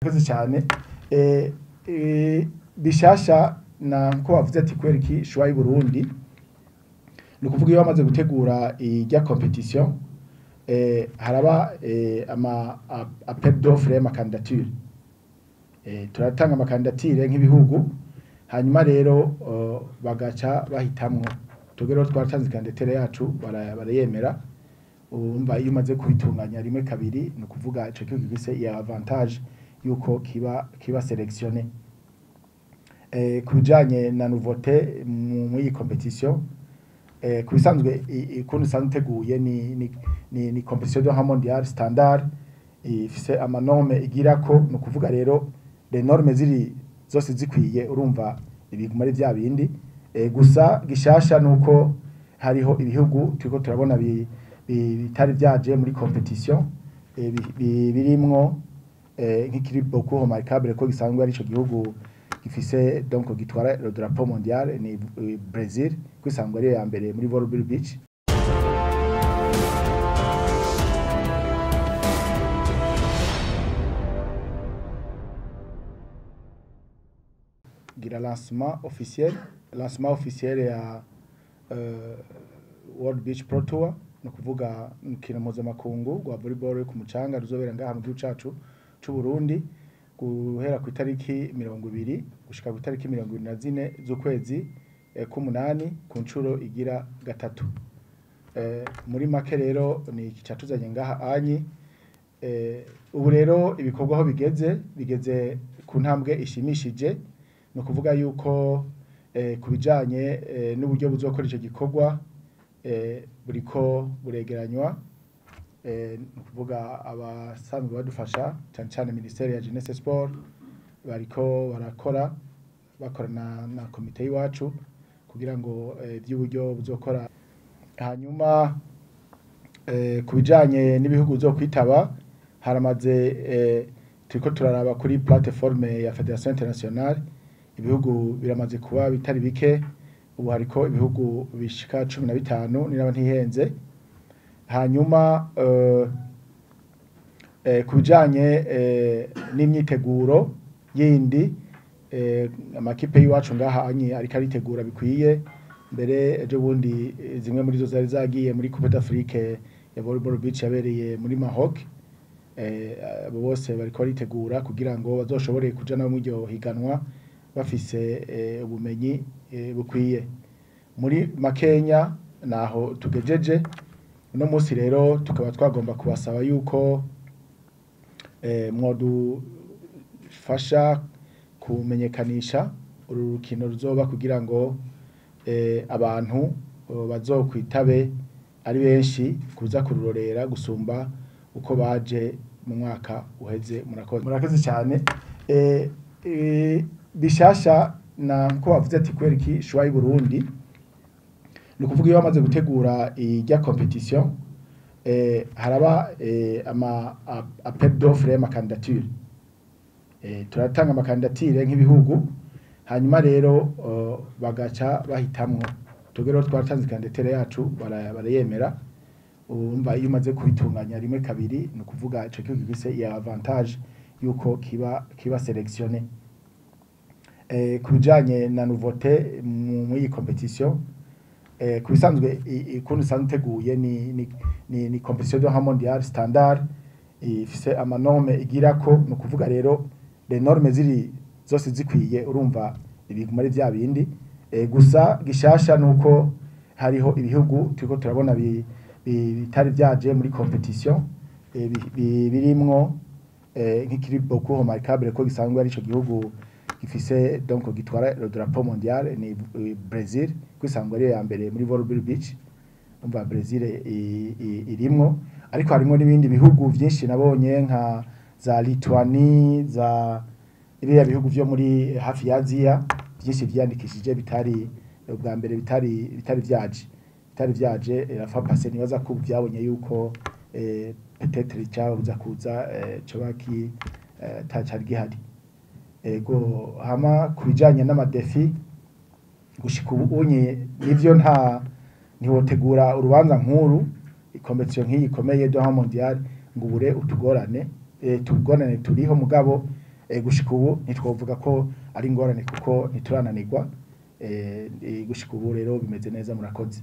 Murakoze cyane. Bishasha na nko bavuze ati kubera iki choix y'u Burundi, ni ukuvuga iyo bamaze gutegura ijya compétition, haraba ama appel d'offre y'ama candidature. Turatanga ama candidature nk'ibihugu, hanyuma rero bagaca bahitamwo. Twebwe rero twaratanze candidature yacu, barayemera. Urumva iyo umaze kubitunganya rimwe, kabiri, ni ukuvuga ico gihugu gifise ya avantage yuko kiba sélectionné. Ku bijanye na nouveauté muri iyi compétition, ku bisanzwe ukuntu isanzwe iteguye ni compétition de rang mondial standard, ifise ama norme igirako. Ni ukuvuga rero les normes ziri zose zikwiye, urumva ibiguma ari vya bindi. Gusa gishasha nuko hariho ibihugu turiko turabona bitari vyaje muri compétition, birimwo nk'ikiri beaucoup remarquable ko gisanzwe ari ico gihugu gifise, donc gitwara le drapeau mondial, ni Brazil, ko isanzwe ari ya mbere muri volleyball beach. Gira lancement officiel ya World Beach Pro Tour, ni ukuvuga umukino mpuzamakungu wa volleyball ku mucanga ruzobera ngaha mu gihugu cacu c'u Burundi guhera ku itariki 20 gushika ku itariki 24 z'ukwezi k'umunani ku nshuro igira gatatu. Muri make rero ni iki catuzanye ngaha anyi. Ubu rero ibikorwa aho bigeze ku ntambwe ishimishije, ni ukuvuga yuko ku bijanye n'uburyo buzokora ico gikorwa, buriko buregeranywa. Ni ukuvuga abasanzwe badufasha, cyane cyane ministère ya jeunesse sport, bariko barakora bakorana na komite y'iwacu kugira ngo ivy'uburyo buzokora. Hanyuma ku bijanye n'ibihugu bizokwitaba, haramaze turiko turaraba kuri plateforme ya Fédération Internationale, ibihugu biramaze kuba bitari bike. Ubu hariko ibihugu bishika 15 niraba ntihenze. Hanyuma ku bijanye n'imyiteguro yindi, amakipe y'iwacu ngaha anyi ariko aritegura bikwiye. Mbere ejo bundi zimwe muri zo zari zagiye muri Coupe d'Afrique ya volleyball beach yabereye muri Maroc. Abo bose bariko baritegura kugira ngo bazoshobore kuja nabo muri iryo higanwa bafise ubumenyi bukwiye. Muri makenya naho tugejeje uno munsi rero, tukaba twagomba kubasaba yuko mwodufasha kumenyekanisha uru rukino ruzoba kugira ngo abantu bazokwitabe ari benshi kuza kururorera gusumba uko baje mu mwaka uheze. Murakoze, murakoze cyane. Bishasha na nko bavuze ati kubera iki choix y'u Burundi, ni ukuvuga iyo bamaze gutegura ijya compétition, haraba ama appel d'offre y'ama candidature. Turatanga ama candidature nk'ibihugu, hanyuma rero bagaca bahitamwo. Twebwe rero twaratanze candidature yacu, barayemera. Urumva iyo umaze kubitunganya rimwe, kabiri, ni ukuvuga ico gihugu gifise ya avantage yuko kiba sélectionné. Ku bijanye na nouveauté muri iyi compétition, ku bisanzwe ukuntu isanzwe iteguye ni compétition de rang mondial standard, ifise ama norme igirako. Ni ukuvuga rero les normes ziri zose zikwiye, urumva ibiguma ari vya bindi. Gusa gishasha nuko hariho ibihugu turiko turabona bitari vyaje muri compétition, birimwo nk'ikiri beaucoup remarquable ko gisanzwe ari ico gihugu gifise, donc gitwara le drapeau mondial, ni Brazil, ko isanzwe ari ya mbere muri volleyball beach. Umva Brazil irimwo, ariko harimwo n'ibindi bihugu vyinshi nabonye nka za Lituanie, za biriya bihugu vyo muri hafi ya Aziya byinshi vyandikishije bitari ubwa mbere, bitari vyaje la fois passée. Nibaza ko vyabonye yuko peut-être icyabuza kuza coba ki tacari gihari. Ego, hama ku bijanye n'ama défis, gushika ubu unye nivyo nta ntiwotegura urubanza nkuru, compétition nk'iyi ikomeye de rang mondial, ngo ubure utugorane. Tugorane turiho, mugabo Gushika ubu ntitwovuga ko ari ingorane kuko ntiturananirwa. Gushika ubu rero bimeze neza, murakoze.